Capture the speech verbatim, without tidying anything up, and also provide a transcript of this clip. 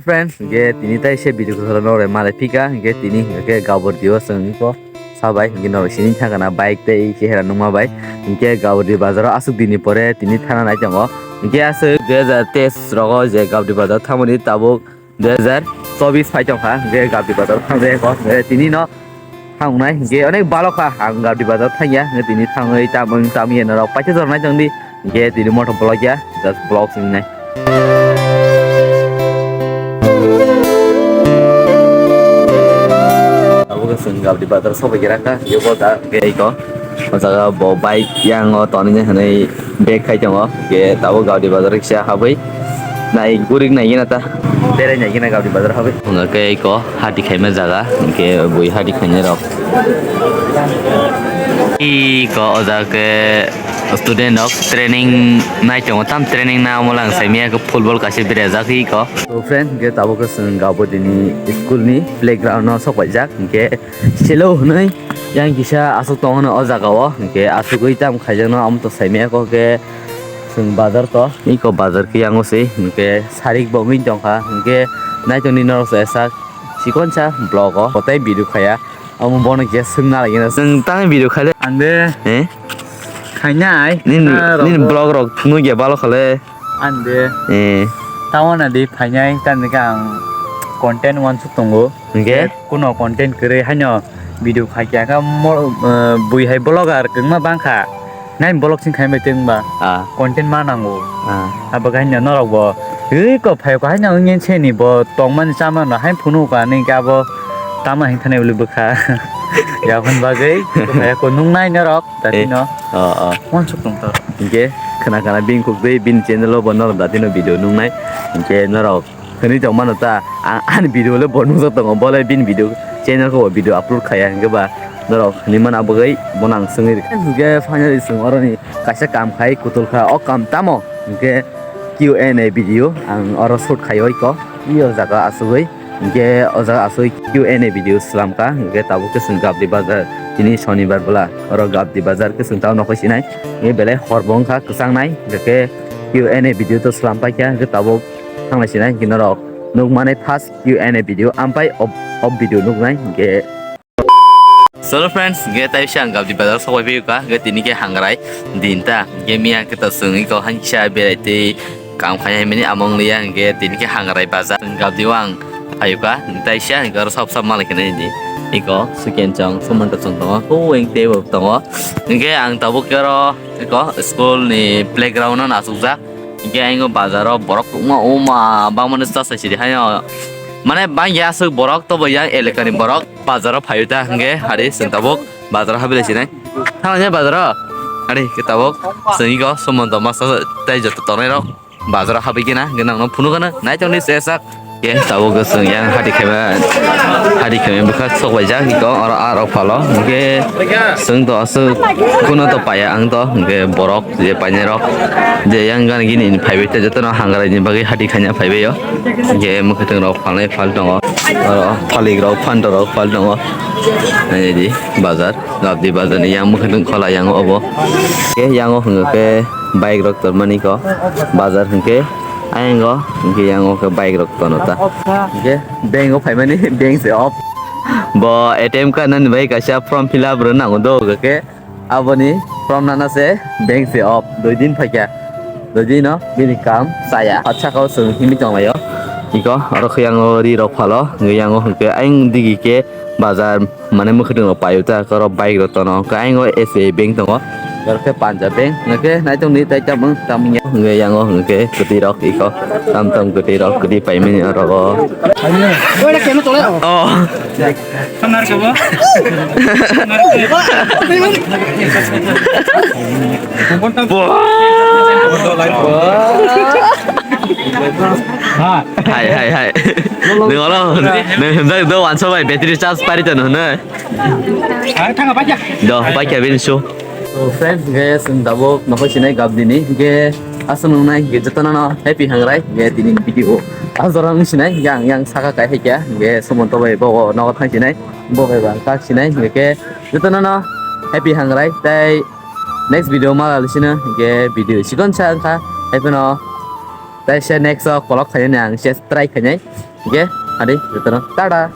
Friends, hingke tini tai se video kwtharo norok malai phika, hingke tini hingke Gabordi o chwng iko sabai, hingke norok sini thangkana bike tei chehera nungma bai, hingke Gabordi bazar o aswk dini pore tini thana nai tongo, hingke aswk dui hajar teis rogo je Gabordi bazar thangmani tabuk dui hajar chobis phai tongkha, hingke Gabordi bazar thangjak eko, hingke tini no Thangnai, hingke onek balok kha, ang Gabdi bazar thangya, hingke tini thangwi tamung tamya norok paisa jora nai tongdi, hingke tini motor vlog ya, just vlog sini nai. Abo khe chwng Gabdi bazar sobai khe rakha, hingke bo da hingke iko, o jaga bo bike yang o tonwi hinwi bag khai tongo, hingke tabuk Gabdi bazar kisa habwi nai gurik nai gina ta, berai nai gina Gabdi bazar habwi. Hwnga khe iko hati khaima jaga, hingke bui hati khainai rok. Iko o jaga khe student rok training nai tongo, tam training na omo lang saimaya khe football kaisa berajak iko. So friend, hingke tabuk khe chwng Gabodini school ni playground no sok paijak, hingke selo hwnwi yang kisa aswk tongo o jaga o, hingke aswkwi tam khaijakno omo to saimaya kho khe. Chwng bazar to, iko bazar khe yango se, hingke sarik bo wngwi tongkha, hingke naitoni norok se sak chikonsa vlog o, kotai video khaya, omo bono khe swngna lagina. Chwng tang video khaile. Ang de Eh? khainai, Nini, ah, nini rogo. Vlog rok nugya balo khale. Ang de Eh. Tamo na di phainai, tamo khe ang content wansuk tongo. Hingke? Kuno content kwrwi haino video khai kha kha mo-, eh, bui hai vlogger kwbangma bangkha. Nai vlog sing khai bai tong ba. Ah. Content ma nango. Ah. Abo khai no norok bo. Ui ko phai ko haino ongin se ni bo tongmani chamano hai phunu ka ni ka bo tama hin thani uli bwkha. Ya phun bagwi ko phai ko nung nai norok. Dati Eh. No. Oh, oh. Mon suk tong to. Hingke khana khana bini khuk twi bini channel o bo norok dati no video nung nai. Hingke norok Hwnwi tongmano ta, ang ani video le bo nukjak tongo, bo le bini video channel khe bo video upload khaiya, hwnkhe ba norok hinwi mana bagwi bono ang swngwi rwkha. Hwnkhe finally chwng oroni kaisa kam khai kutul kha, o kam tamo? Hwnkhe Q and A video ang oro shoot khaiwi kok, i o jaga asugwi, hwnkhe o jaga asugwi Q and A video swlam kha, hwnkhe tabuk khe chwng Gabdi bazar, tini Shonibar bwla, oro Gabdi bazar khe chwng tamo nokho sinai, hwnkhe belai hor bo wngkha kwchangnai, hwnkhe Q and A video to swlam paikha, hwnkhe tabuk Thanglai sinai hwnkhe norok nukmani first Q and A video, ampai off, off video nuknai hwnkhe. So hello friends, hwnkhe taisa ang Gabdi bazar sokbai phiyokha, hwnkhe tini khe hangrai din ta, hwnkhe miya khe to chwng iko hankisa berai twi kam khai hai mani among liya, hwnkhe tini khe hangrai bazar Gabdi o ang phayokha, taisa hwnkhe oro sop sop malai khe nai di. Iko sukenchong sumanto chwng tongo, kuweng teibo tongo, hwnkhe ang tabuk khe oro iko school ni playground o nachukjak. Hingke ayang o bazar o borok kwbangma oma bangmani cha sai sidi haino. Mane bangya aswk borok tobo yang eleka ni borok bazar o phaio ta hingke hari chwng tabuk bazar o habilai sinai. Thanglainai bazar o hari hingke tabuk chwng iko somonto masa tei joto tongnai rok bazar o habwi gina hingke nang no phunukgano naitok ni se sak. Ke tabuk chwng yang hati khaima, hati khaima bwkha sok laijak iko oro ah rok phalo. Hingke chwng to aswk kuno to paiya ang to, hingke borok je painai rok je yang gana gini phaibai te jotono hangrai ni bagwi hati khaina phaibai o. Hingke mwkhwtwng rok phalnai phal tongo, oro phalik rok phanto rok phal tongo. Naidi bazar. Gabdi bazar ni yang mwkhwtwng khola yang obo. Ke yang o hwnkhe bike rok tonmani ko bazar hwnkhe ayang o hwnkhe yang o khe bike rok tono ta. Hwnkhe bank o phaimani bank se off. Bo A T M card nani bai kaisa form fill up rw nango do hwnkhe aboni form nana se bank se off dui din phaikha. Dui din no bini kam chaya. Acha kau chwng himwi tonglaio. Iko oro khe yang o ri rok phalo hwnkhe yang o hwnkhe ayang digi khe bazar. Mane mwkhwtwng rok paio ta, oro bike rok tono, hwnkhe ayang o S B I bank tongo, oro khe Punjab bank, hwnkhe naitok ni tai tamo tamo ya, hwnkhe yang o hwnkhe kwtwi rok iko, tam tam kwtwi rok, kwtwi paimani oro o. Oh. Hai, hai, hai. Nung oro, nung himjak do wansa bai battery charge pari tano hwnwi. Hai, thanga paikha. Do, paikha bini su. So, friends, hingke chwng tabuk nokho sinai Gabdi ni, hingke aswk nungnai, hingke jotono no happy hangrai, hingke tini video. Aswk rang sinai, hingke ang yang saka kai hai kya, hingke Sumonto bai bo nogo thang sinai, bo bai bang kak sinai, hingke jotono no happy hangrai, tei next video ma lalsino, hingke video sikon sa wngkha, hai phano, tei se next o kolok khainani ang se try khainai. Ge, adi, jotono. Tada.